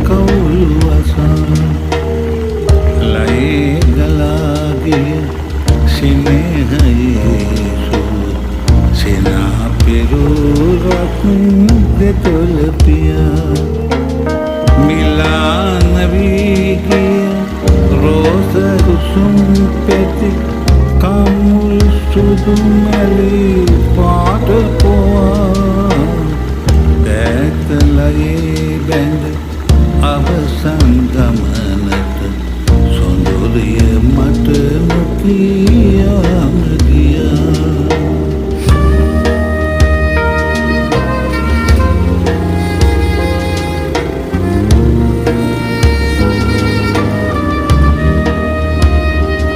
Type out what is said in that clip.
කවුළු අසා ලයේ ගලා ගිය සිනහයේ සුව සෙනා පෙරූරක් දෙතොල පියා මිලාන වී ගිය රෝස කුසුම් පෙති කමුල් සුදු මැලි පාට පොවා දෑත ලයේ බැඳ